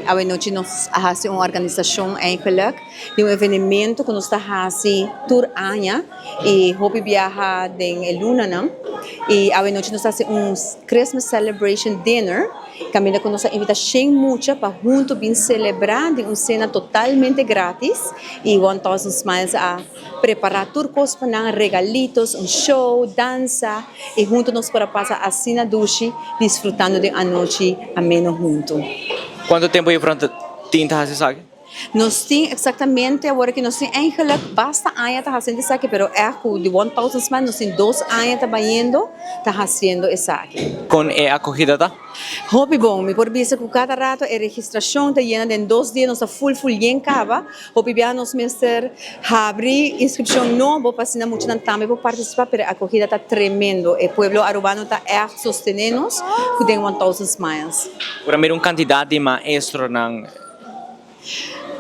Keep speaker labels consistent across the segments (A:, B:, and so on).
A: Awe nochi nos a haci un organisacion eigenlijk di un evenemento cu nos ta haci tur aña y hopi biaha den e lunanan. Y awe nochi nos ta haci un Christmas celebration dinner caminda cu nos a invita 100 mucha pa hunto bin celebra den un cena totalmente gratis y 1000 Smiles a prepara tur cos pa nan, regalitos, un show, danza y hunto nos por a pasa asina dushi disfrutando di anochi ameno hunto.
B: Cuanto tempo e pronto tin ta haci esaki?
A: Nos tin exactamente awor cu nos tin eigenlijk basta aña ta haciendo esaki, pero echt cu di 1000 Smiles nos tin 2 aña ta bayendo ta haciendo esaki.
B: Con e acogida ta?
A: Hopi bon, mi por bisa cu cada rato e registracion ta yena den 2 dia, nos ta full full yen caba. Hopi bia nos mester habri inscripcion nobo pa asina muchanan tambe por participa, pero e acogida ta tremendo. E pueblo arubano ta echt sostene nos cu den 1000 Smiles.
B: Por mira un cantidad di maestronan.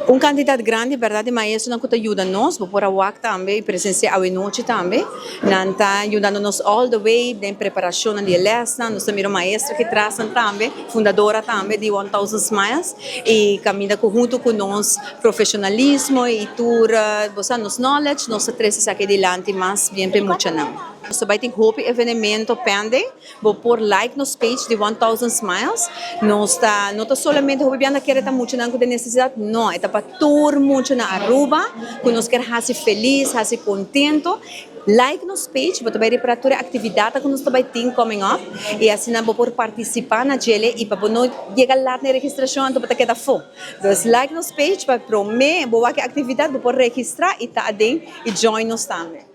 A: Un cantidad grandi, berdad, di maestronan cu ta yuda nos, bo por a wak tambe y presencia awe nochi tambe. Nan ta yudando nos all the way den preparacion di les, nos tambe maestro cu tras tambe, fundadora tambe di 1000 Smiles y caminda hunto cu nos profesionalismo y tur, bo nos knowledge, nos trece esaki dilanti mas bien pa muchanan. Nos bay tin hopi evenemento pending, bo por like nos page di 1000 Smiles. Nos ta, no ta solamente hopi biaha kier ta muchanan cu necesidad, no, ta pa tur mucha na Aruba, cu nos kier haci feliz, haci contento. Like nos page, bo bay ripara tur actividad cu nos bay tin coming up y asina bo por participa na dje y pa no yega laat na registracion, anto bo ta keda afo. Dus like nos page pa prome bo wak actividad, bo por registra y ta aden y join nos tambe.